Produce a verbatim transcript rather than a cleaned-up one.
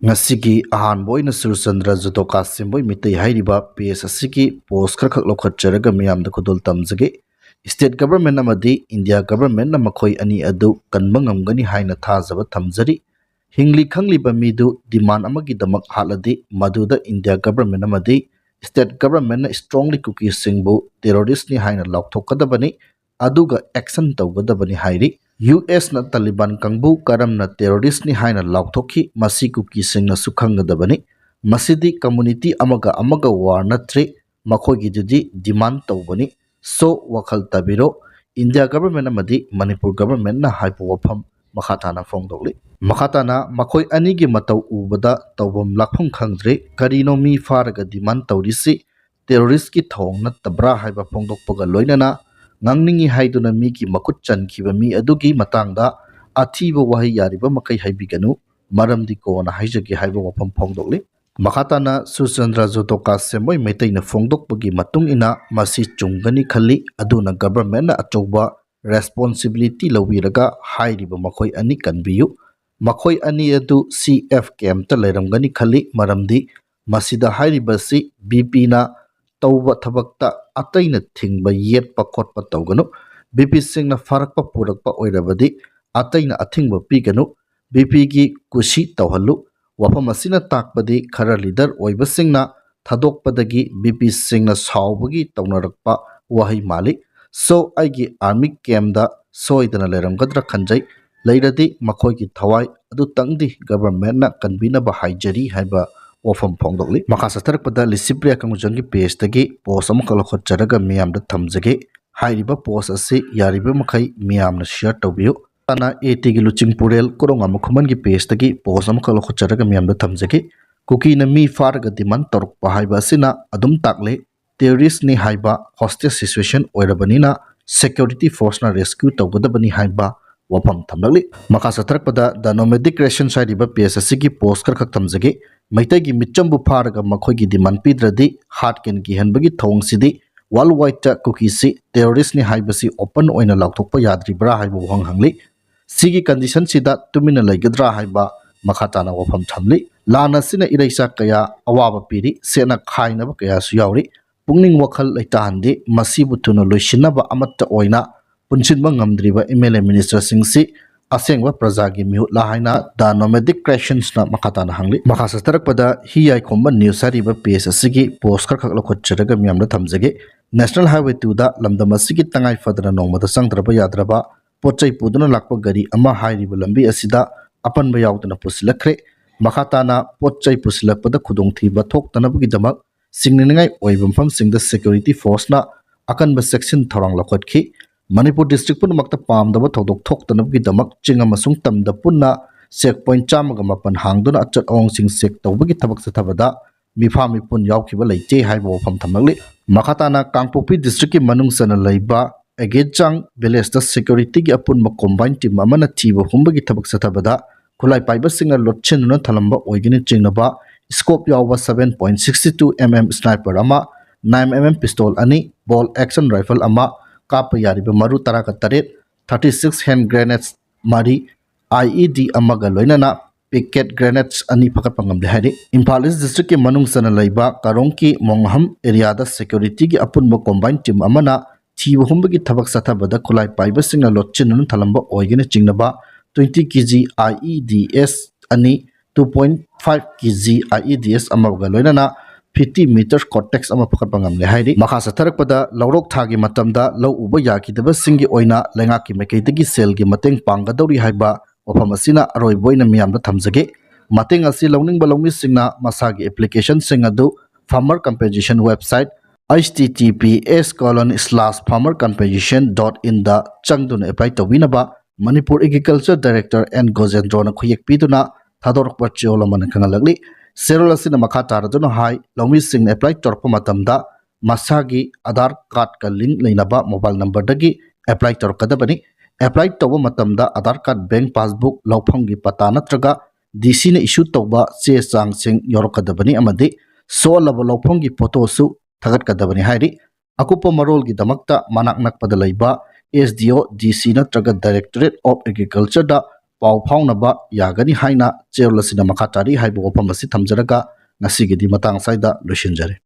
ꯉꯁꯤꯒꯤ ꯑꯍꯥꯟꯕ ꯑꯣꯏꯅ ꯁꯨꯔꯆꯟꯗ꯭ꯔ ꯖꯨꯗꯣꯀꯥ ꯁꯦꯝꯕꯣꯏ ꯃꯤꯇꯩ ꯍꯥꯏꯔꯤꯕ ꯄꯦꯖ ꯑꯁꯤꯒꯤ ꯄꯣꯁ ꯈꯔꯈꯛ ꯂꯧꯈꯠꯆꯔꯒ ꯃꯤꯌꯥꯝꯗ ꯈꯨꯗꯣꯜ ꯇꯝꯖꯒꯦ꯫ ꯁ꯭ꯇꯦꯠ ꯒꯚꯔꯟꯃꯦꯟꯠ ꯑꯃꯗꯤ ꯏꯟꯗꯤꯌꯥ ꯒꯚꯔꯟꯃꯦꯟꯠꯅ ꯃꯈꯣꯏ ꯑꯅꯤ ꯑꯗꯨ ꯀꯟꯕ ꯉꯝꯒꯅꯤ ꯍꯥꯏꯅ ꯊꯥꯖꯕ ꯊꯝꯖꯔꯤ꯫ ꯍꯤꯡꯂꯤ ꯈꯪꯂꯤꯕ ꯃꯤꯗꯨ ꯗꯤꯃꯥꯟ ꯑꯃꯒꯤꯗꯃꯛ ꯍꯥꯠꯂꯗꯤ ꯃꯗꯨꯗ ꯏꯟꯗꯤꯌꯥ ꯒꯚꯔꯟꯃꯦꯟꯠ ꯑꯃꯗꯤ ꯁ꯭ꯇꯦꯠ ꯒꯚꯔꯟꯃꯦꯟꯠꯅ ꯏꯁꯇ꯭ꯔꯣꯡꯂꯤ ꯀꯨꯀꯤꯁꯤꯡꯕꯨ ꯇꯦꯔꯣꯔꯤꯁ꯭ꯠꯅꯤ ꯍꯥꯏꯅ ꯂꯥꯎꯊꯣꯛꯀꯗꯕꯅꯤ, ꯑꯗꯨꯒ ꯑꯦꯛꯁꯟ ꯇꯧꯒꯗꯕꯅꯤ ꯍꯥꯏꯔꯤ꯫ ꯌꯨ ꯑꯦꯁꯅ ꯇꯥꯂꯤꯕꯥꯟ ꯀꯥꯡꯕꯨ ꯀꯔꯝꯅ ꯇꯦꯔꯣꯔꯤꯁ꯭ꯠꯅꯤ ꯍꯥꯏꯅ ꯂꯥꯎꯊꯣꯛꯈꯤ, ꯃꯁꯤ ꯀꯨꯀꯤꯁꯤꯡꯅꯁꯨ ꯈꯪꯒꯗꯕꯅꯤ꯫ ꯃꯁꯤꯗꯤ ꯀꯝꯃꯨꯅꯤꯇꯤ ꯑꯃꯒ ꯑꯃꯒ ꯋꯥꯔ ꯅꯠꯇ꯭ꯔꯦ, ꯃꯈꯣꯏꯒꯤꯗꯨꯗꯤ ꯗꯤꯃꯥꯟ ꯇꯧꯕꯅꯤ꯫ ꯁꯣ ꯋꯥꯈꯜ ꯇꯥꯕꯤꯔꯣ, ꯏꯟꯗꯤꯌꯥ ꯒꯚꯔꯟꯃꯦꯟꯠ ꯑꯃꯗꯤ ꯃꯅꯤꯄꯨꯔ ꯒꯚꯔꯟꯃꯦꯟꯠꯅ ꯍꯥꯏꯕ ꯋꯥꯐꯝ ꯃꯈꯥ ꯇꯥꯅ ꯐꯣꯡꯗꯣꯛꯂꯤ꯫ ꯃꯈꯥ ꯇꯥꯅ ꯃꯈꯣꯏ ꯑꯅꯤꯒꯤ ꯃꯇꯧ ꯎꯕꯗ ꯇꯧꯐꯝ ꯂꯥꯛꯐꯝ ꯈꯪꯗ꯭ꯔꯦ, ꯀꯔꯤꯅꯣ ꯃꯤ ꯐꯥꯔꯒ ꯗꯤꯃꯥꯟ ꯇꯧꯔꯤꯁꯤ? ꯇꯦꯔꯣꯔꯤꯁ꯭ꯠꯀꯤ ꯊꯧꯑꯣꯡ ꯅꯠꯇꯕ꯭ꯔꯥ ꯍꯥꯏꯕ ꯐꯣꯡꯗꯣꯛꯄꯒ ꯂꯣꯏꯅꯅ ꯉꯥꯡꯅꯤꯡꯏ ꯍꯥꯏꯗꯨꯅ ꯃꯤꯒꯤ ꯃꯈꯨꯠ ꯆꯟꯈꯤꯕ ꯃꯤ ꯑꯗꯨꯒꯤ ꯃꯇꯥꯡꯗ ꯑꯊꯤꯕ ꯋꯥꯍꯩ ꯌꯥꯔꯤꯕ ꯃꯈꯩ ꯍꯥꯏꯕꯤꯒꯅꯨ, ꯃꯔꯝꯗꯤ ꯀꯣꯟꯅ ꯍꯥꯏꯖꯒꯦ ꯍꯥꯏꯕ ꯋꯥꯐꯝ ꯐꯣꯡꯗꯣꯛꯂꯤ꯫ ꯃꯈꯥ ꯇꯥꯅ ꯁꯨꯔꯆꯟꯗ꯭ꯔ ꯖꯨꯗꯣꯀꯥ ꯁꯦꯝꯕꯣꯏ ꯃꯩꯇꯩꯅ ꯐꯣꯡꯗꯣꯛꯄꯒꯤ ꯃꯇꯨꯡ ꯏꯟꯅ ꯃꯁꯤ ꯆꯨꯝꯒꯅꯤ ꯈꯜꯂꯤ, ꯑꯗꯨꯅ ꯒꯚꯔꯟꯃꯦꯟꯠꯅ ꯑꯆꯧꯕ ꯔꯦꯁꯄꯣꯟꯁꯤꯕꯤꯂꯤꯇꯤ ꯂꯧꯕꯤꯔꯒ ꯍꯥꯏꯔꯤꯕ ꯃꯈꯣꯏ ꯑꯅꯤ ꯀꯟꯕꯤꯌꯨ꯫ ꯃꯈꯣꯏ ꯑꯅꯤ ꯑꯗꯨ ꯁꯤ ꯑꯦꯐ ꯀꯦꯝꯞꯇ ꯂꯩꯔꯝꯒꯅꯤ ꯈꯜꯂꯤ, ꯃꯔꯝꯗꯤ ꯃꯁꯤꯗ ꯍꯥꯏꯔꯤꯕꯁꯤ ꯕꯤ ꯄꯤꯅ ꯇꯧꯕ ꯊꯕꯛꯇ ꯑꯇꯩꯅ ꯊꯤꯡꯕ ꯌꯦꯠꯄ ꯈꯣꯠꯄ ꯇꯧꯒꯅꯨ꯫ ꯕꯤ ꯄꯤꯁꯤꯡꯅ ꯐꯥꯔꯛꯄ ꯄꯨꯔꯛꯄ ꯑꯣꯏꯔꯕꯗꯤ ꯑꯇꯩꯅ ꯑꯊꯤꯡꯕ ꯄꯤꯒꯅꯨ꯫ ꯕꯤ ꯄꯤꯒꯤ ꯀꯨꯁꯤ ꯇꯧꯍꯜꯂꯨ꯫ ꯋꯥꯐꯝ ꯑꯁꯤꯅ ꯇꯥꯛꯄꯗꯤ ꯈꯔ ꯂꯤꯗꯔ ꯑꯣꯏꯕꯁꯤꯡꯅ ꯊꯥꯗꯣꯛꯄꯗꯒꯤ ꯕꯤ ꯄꯤꯁꯤꯡꯅ ꯁꯥꯎꯕꯒꯤ ꯇꯧꯅꯔꯛꯄ ꯋꯥꯍꯩ ꯃꯥꯜꯂꯤ꯫ ꯁꯣ ꯑꯩꯒꯤ ꯑꯥꯔꯃꯤ ꯀꯦꯝꯞꯗ ꯁꯣꯏꯗꯅ ꯂꯩꯔꯝꯒꯗ꯭ꯔꯥ ꯈꯟꯖꯩ꯫ ꯂꯩꯔꯗꯤ ꯃꯈꯣꯏꯒꯤ ꯊꯋꯥꯏ ꯑꯗꯨꯇꯪꯗꯤ ꯒꯚꯔꯟꯃꯦꯟꯠꯅ ꯀꯟꯕꯤꯅꯕ ꯍꯥꯏꯖꯔꯤ ꯍꯥꯏꯕ ꯋꯥꯐꯝ ꯐꯣꯡꯗꯣꯛꯂꯤ꯫ ꯃꯈꯥ ꯆꯠꯊꯔꯛꯄꯗ ꯂꯤꯁꯤꯄ꯭ꯔꯤꯌꯥ ꯀꯪꯒꯨꯖꯝꯒꯤ ꯄꯦꯖꯇꯒꯤ ꯄꯣꯁ ꯑꯃꯈꯛ ꯂꯧꯈꯠꯆꯔꯒ ꯃꯤꯌꯥꯝꯗ ꯊꯝꯖꯒꯦ꯫ ꯍꯥꯏꯔꯤꯕ ꯄꯣꯁ ꯑꯁꯤ ꯌꯥꯔꯤꯕ ꯃꯈꯩ ꯃꯤꯌꯥꯝꯅ ꯁꯤꯌꯔ ꯇꯧꯕꯤꯌꯨ꯫ ꯇꯥꯅ ꯑꯦ ꯇꯤꯒꯤ ꯂꯨꯆꯤꯡ ꯄꯨꯔꯦꯜ ꯀꯣꯔꯣꯉꯥꯃ ꯈꯨꯃꯟꯒꯤ ꯄꯦꯖꯇꯒꯤ ꯄꯣꯁ ꯑꯃꯈꯛ ꯂꯧꯈꯠꯆꯔꯒ ꯃꯤꯌꯥꯝꯗ ꯊꯝꯖꯒꯦ꯫ ꯀꯨꯀꯤꯅ ꯃꯤ ꯐꯥꯔꯒ ꯗꯤꯃꯥꯟ ꯇꯧꯔꯛꯄ ꯍꯥꯏꯕ ꯑꯁꯤꯅ ꯑꯗꯨꯝ ꯇꯥꯛꯂꯦ ꯇꯦꯔꯣꯔꯤꯁ꯭ꯠꯅꯤ ꯍꯥꯏꯕ ꯍꯣꯁꯇꯦꯖ ꯁꯤꯆꯨꯋꯦꯁꯟ ꯑꯣꯏꯔꯕꯅꯤꯅ ꯁꯦꯀ꯭ꯌꯨꯔꯤꯇꯤ ꯐꯣꯔꯁꯅ ꯔꯦꯁꯀ꯭ꯌꯨ ꯇꯧꯒꯗꯕꯅꯤ ꯍꯥꯏꯕ ꯋꯥꯐꯝ ꯊꯝꯂꯛꯂꯤ꯫ ꯃꯈꯥ ꯆꯠꯊꯔꯛꯄꯗ ꯗ ꯅꯣꯃꯦꯗꯤꯛ ꯀ꯭ꯔꯤꯌꯦꯁꯟꯁ ꯍꯥꯏꯔꯤꯕ ꯄꯦꯖ ꯑꯁꯤꯒꯤ ꯄꯣꯁ ꯈꯔꯈꯛ ꯊꯝꯖꯒꯦ꯫ ꯃꯩꯇꯩꯒꯤ ꯃꯤꯆꯝꯕꯨ ꯐꯥꯔꯒ ꯃꯈꯣꯏꯒꯤ ꯗꯤꯃꯥꯟ ꯄꯤꯗ꯭ꯔꯗꯤ ꯍꯥꯠꯀꯦꯅ ꯀꯤꯍꯟꯕꯒꯤ ꯊꯧꯑꯣꯡꯁꯤꯗꯤ ꯋꯥꯔꯜ ꯋꯥꯏꯗꯇ ꯀꯨꯀꯤꯁꯤ ꯇꯦꯔꯣꯔꯤꯁ꯭ꯠꯅꯤ ꯍꯥꯏꯕꯁꯤ ꯑꯣꯄꯟ ꯑꯣꯏꯅ ꯂꯥꯎꯊꯣꯛꯄ ꯌꯥꯗ꯭ꯔꯤꯕ꯭ꯔꯥ ꯍꯥꯏꯕ ꯋꯥꯍꯪ ꯍꯪꯂꯤ꯫ ꯁꯤꯒꯤ ꯀꯟꯗꯤꯁꯟꯁꯤꯗ ꯇꯨꯃꯤꯟꯅ ꯂꯩꯒꯗ꯭ꯔꯥ ꯍꯥꯏꯕ ꯃꯈꯥ ꯇꯥꯅ ꯋꯥꯐꯝ ꯊꯝꯂꯤ꯫ ꯂꯥꯟ ꯑꯁꯤꯅ ꯏꯔꯩꯆꯥ ꯀꯌꯥ ꯑꯋꯥꯕ ꯄꯤꯔꯤ, ꯁꯦꯠꯅ ꯈꯥꯏꯅꯕ ꯀꯌꯥꯁꯨ ꯌꯥꯎꯔꯤ꯫ ꯄꯨꯛꯅꯤꯡ ꯋꯥꯈꯜ ꯂꯩꯇꯥꯍꯟꯗꯦ, ꯃꯁꯤꯕꯨ ꯊꯨꯅ ꯂꯣꯏꯁꯤꯟꯅꯕ ꯑꯃꯠꯇ ꯑꯣꯏꯅ ꯄꯨꯟꯁꯤꯟꯕ ꯉꯝꯗ꯭ꯔꯤꯕ ꯑꯦꯝ ꯑꯦꯜ ꯑꯦ ꯃꯤꯅꯤꯁꯇꯔꯁꯤꯡꯁꯤ ꯑꯁꯦꯡꯕ ꯄ꯭ꯔꯖꯥꯒꯤ ꯃꯤꯍꯨꯠꯂꯥ ꯍꯥꯏꯅ ꯗ ꯅꯣꯃꯦꯗꯤꯛ ꯀ꯭ꯔꯦꯁꯟꯁꯅ ꯃꯈꯥ ꯇꯥꯅ ꯍꯪꯂꯤ꯫ ꯃꯈꯥ ꯆꯠꯊꯔꯛꯄꯗ ꯍꯤ ꯌꯥꯏꯈꯣꯝꯕ ꯅ꯭ꯌꯨꯁ ꯍꯥꯏꯔꯤꯕ ꯄꯦꯖ ꯑꯁꯤꯒꯤ ꯄꯣꯁ ꯈꯔꯈꯛ ꯂꯧꯈꯠꯆꯔꯒ ꯃꯤꯌꯥꯝꯗ ꯊꯝꯖꯒꯦ꯫ ꯅꯦꯁꯅꯦꯜ ꯍꯥꯏꯋꯦ ꯇꯨꯗ ꯂꯝꯗꯝ ꯑꯁꯤꯒꯤ ꯇꯉꯥꯏ ꯐꯗꯅ ꯅꯣꯡꯃꯗ ꯆꯪꯗ꯭ꯔꯕ ꯌꯥꯗ꯭ꯔꯕ ꯄꯣꯠ ꯆꯩ ꯄꯨꯗꯨꯅ ꯂꯥꯛꯄ ꯒꯥꯔꯤ ꯑꯃ ꯍꯥꯏꯔꯤꯕ ꯂꯝꯕꯤ ꯑꯁꯤꯗ ꯑꯄꯟꯕ ꯌꯥꯎꯗꯅ ꯄꯨꯁꯤꯜꯂꯛꯈ꯭ꯔꯦ꯫ ꯃꯈꯥ ꯇꯥꯅ ꯄꯣꯠ ꯆꯩ ꯄꯨꯁꯤꯜꯂꯛꯄꯗ ꯈꯨꯗꯣꯡꯊꯤꯕ ꯊꯣꯛꯇꯅꯕꯒꯤꯗꯃꯛ ꯁꯤꯡꯅꯅꯤꯡꯉꯥꯏ ꯑꯣꯏꯕ ꯃꯐꯝꯁꯤꯡꯗ ꯁꯦꯀ꯭ꯌꯨꯔꯤꯇꯤ ꯐꯣꯔꯁꯅ ꯑꯀꯟꯕ ꯆꯦꯛꯁꯤꯟ ꯊꯧꯔꯥꯡ ꯂꯧꯈꯠꯈꯤ꯫ ꯃꯅꯤꯄꯨꯔ ꯗꯤꯁꯇ꯭ꯔꯤꯛ ꯄꯨꯝꯅꯃꯛꯇ ꯄꯥꯝꯗꯕ ꯊꯧꯗꯣꯛ ꯊꯣꯛꯇꯅꯕꯒꯤꯗꯃꯛ ꯆꯤꯡ ꯑꯃꯁꯨꯡ ꯇꯝꯗ ꯄꯨꯟꯅ ꯆꯦꯛ ꯄꯣꯏꯟꯠ ꯆꯥꯝꯃꯒ ꯃꯥꯄꯟ ꯍꯥꯡꯗꯨꯅ ꯑꯆꯠ ꯑꯋꯣꯡꯁꯤꯡ ꯆꯦꯛ ꯇꯧꯕꯒꯤ ꯊꯕꯛ ꯆꯠꯊꯕꯗ ꯃꯤꯐꯥ ꯃꯤꯄꯨꯟ ꯌꯥꯎꯈꯤꯕ ꯂꯩꯇꯦ ꯍꯥꯏꯕ ꯋꯥꯐꯝ ꯊꯝꯂꯛꯂꯤ꯫ ꯃꯈꯥ ꯇꯥꯅ ꯀꯥꯡꯄꯣꯛꯄꯤ ꯗꯤꯁꯇ꯭ꯔꯤꯛꯀꯤ ꯃꯅꯨꯡ ꯆꯟꯅ ꯂꯩꯕ ꯑꯦꯒꯦꯆꯥꯡ ꯚꯤꯂꯦꯖꯇ ꯁꯦꯀ꯭ꯌꯨꯔꯤꯇꯤꯒꯤ ꯑꯄꯨꯟꯕ ꯀꯣꯝꯕꯥꯏꯟ ꯇꯤꯝ ꯑꯃꯅ ꯊꯤꯕ ꯍꯨꯝꯕꯒꯤ ꯊꯕꯛ ꯆꯠꯊꯕꯗ ꯈꯨꯠꯂꯥꯏ ꯄꯥꯏꯕꯁꯤꯡꯅ ꯂꯣꯠꯁꯤꯟꯗꯨꯅ ꯊꯝꯂꯝꯕ ꯑꯣꯏꯒꯅꯤ ꯆꯤꯡꯅꯕ ꯁ꯭ꯀꯣꯞ ꯌꯥꯎꯕ seven point six two mm sniper ꯑꯃ, nine mm pistol ꯑꯅꯤ, bolt action rifle ꯑꯃ, ꯀꯥꯞꯄ ꯌꯥꯔꯤꯕ ꯃꯔꯨ ꯇꯔꯥꯒ ꯇꯔꯦꯠ, thirty six hand grenades ꯃꯔꯤ, I E D ꯑꯃꯒ ꯂꯣꯏꯅꯅ ꯄꯤꯀꯦꯠ ꯒ꯭ꯔꯦꯅꯦꯗ꯭ꯁ ꯑꯅꯤ ꯐꯒꯠꯄ ꯉꯝꯂꯦ ꯍꯥꯏꯔꯤ꯫ ꯏꯝꯐꯥꯜ ꯏꯁ ꯗꯤꯁꯇ꯭ꯔꯤꯛꯀꯤ ꯃꯅꯨꯡ ꯆꯟꯅ ꯂꯩꯕ ꯀꯥꯔꯣꯡꯀꯤ ꯃꯣꯡꯍꯝ ꯑꯦꯔꯤꯌꯥꯗ ꯁꯦꯀ꯭ꯌꯨꯔꯤꯇꯤꯒꯤ ꯑꯄꯨꯟꯕ ꯀꯣꯝꯕꯥꯏꯟ ꯇꯤꯝ ꯑꯃꯅ ꯊꯤꯕ ꯍꯨꯝꯕꯒꯤ ꯊꯕꯛ ꯆꯠꯊꯕꯗ ꯈꯨꯠꯂꯥꯏ ꯄꯥꯏꯕꯁꯤꯡꯅ ꯂꯣꯠꯁꯤꯟꯗꯨꯅ ꯊꯝꯂꯝꯕ ꯑꯣꯏꯒꯅꯤ ꯆꯤꯡꯅꯕ twenty K G I E D S ꯑꯅꯤ, two point five K G I E D S ꯑꯃꯒ ꯂꯣꯏꯅꯅ fifty meter cortex ꯑꯃ ꯐꯒꯠꯄ ꯉꯝꯂꯦ ꯍꯥꯏꯔꯤ꯫ ꯃꯈꯥ ꯆꯠꯊꯔꯛꯄꯗ ꯂꯧꯔꯣꯛ ꯊꯥꯒꯤ ꯃꯇꯝꯗ ꯂꯧ ꯎꯕ ꯌꯥꯈꯤꯗꯕꯁꯤꯡꯒꯤ ꯑꯣꯏꯅ ꯂꯩꯉꯥꯛꯀꯤ ꯃꯥꯏꯀꯩꯗꯒꯤ ꯁꯦꯜꯒꯤ ꯃꯇꯦꯡ ꯄꯥꯡꯒꯗꯧꯔꯤ ꯍꯥꯏꯕ ꯋꯥꯐꯝ ꯑꯁꯤꯅ ꯑꯔꯣꯏꯕ ꯑꯣꯏꯅ ꯃꯤꯌꯥꯝꯗ ꯊꯝꯖꯒꯦ꯫ ꯃꯇꯦꯡ ꯑꯁꯤ ꯂꯧꯅꯤꯡꯕ ꯂꯧꯃꯤꯁꯤꯡꯅ ꯃꯁꯥꯒꯤ ꯑꯦꯄ꯭ꯂꯤꯀꯦꯁꯟꯁꯤꯡ ꯑꯗꯨ farmer compensation website H T T P S colon slash farmer compensation dot in ꯗ ꯆꯪꯗꯨꯅ ꯑꯦꯄ꯭ꯂꯥꯏ ꯇꯧꯕꯤꯅꯕ ꯃꯅꯤꯄꯨꯔ ꯑꯦꯒ꯭ꯔꯤꯀꯜꯆꯔ ꯗꯥꯏꯔꯦꯛꯇꯔ ꯑꯦꯟ ꯒꯣꯖꯦꯟꯗ꯭ꯔꯣꯅ ꯈꯨꯌꯦꯛ ꯄꯤꯗꯨꯅ ꯊꯥꯗꯣꯔꯛꯄ ꯆꯦꯔꯣꯜ ꯑꯃꯅ ꯈꯪꯍꯜꯂꯛꯂꯤ꯫ ꯆꯦꯔꯣꯜ ꯑꯁꯤꯅ ꯃꯈꯥ ꯇꯥꯔꯗꯨꯅ ꯍꯥꯏ, ꯂꯧꯃꯤꯁꯤꯡꯅ ꯑꯦꯄ꯭ꯂꯥꯏ ꯇꯧꯔꯛꯄ ꯃꯇꯝꯗ ꯃꯁꯥꯒꯤ ꯑꯙꯥꯔ ꯀꯥꯔꯗꯀ ꯂꯤꯡ ꯂꯩꯅꯕ ꯃꯣꯕꯥꯏꯜ ꯅꯝꯕꯔꯗꯒꯤ ꯑꯦꯄ꯭ꯂꯥꯏ ꯇꯧꯔꯛꯀꯗꯕꯅꯤ꯫ ꯑꯦꯄ꯭ꯂꯥꯏ ꯇꯧꯕ ꯃꯇꯝꯗ ꯑꯙꯥꯔ ꯀꯥꯔꯗ, ꯕꯦꯡ ꯄꯥꯁꯕꯨꯛ, ꯂꯧꯐꯝꯒꯤ ꯄꯇꯥ ꯅꯠꯇ꯭ꯔꯒ D C ꯅ ꯏꯁꯨ ꯇꯧꯕ ꯆꯦ ꯆꯥꯡꯁꯤꯡ ꯌꯥꯎꯔꯛꯀꯗꯕꯅꯤ ꯑꯃꯗꯤ ꯁꯣꯛꯍꯜꯂꯕ ꯂꯧꯐꯝꯒꯤ ꯐꯣꯇꯣꯁꯨ ꯊꯥꯒꯠꯀꯗꯕꯅꯤ ꯍꯥꯏꯔꯤ꯫ ꯑꯀꯨꯞꯄ ꯃꯔꯣꯜꯒꯤꯗꯃꯛꯇ ꯃꯅꯥꯛ ꯅꯛꯄꯗ ꯂꯩꯕ S D O, D C ꯅꯠꯇ꯭ꯔꯒ Directorate of Agriculture ꯗ ꯄꯥꯎ ꯐꯥꯎꯅꯕ ꯌꯥꯒꯅꯤ ꯍꯥꯏꯅ ꯆꯦꯔꯣꯜ ꯑꯁꯤꯅ ꯃꯈꯥ ꯇꯥꯔꯤ ꯍꯥꯏꯕ ꯋꯥꯐꯝ ꯑꯁꯤ ꯊꯝꯖꯔꯒ ꯉꯁꯤꯒꯤꯗꯤ ꯃꯇꯥꯡ ꯑꯁ꯭ꯋꯥꯏꯗ ꯂꯣꯏꯁꯤꯟꯖꯔꯦ꯫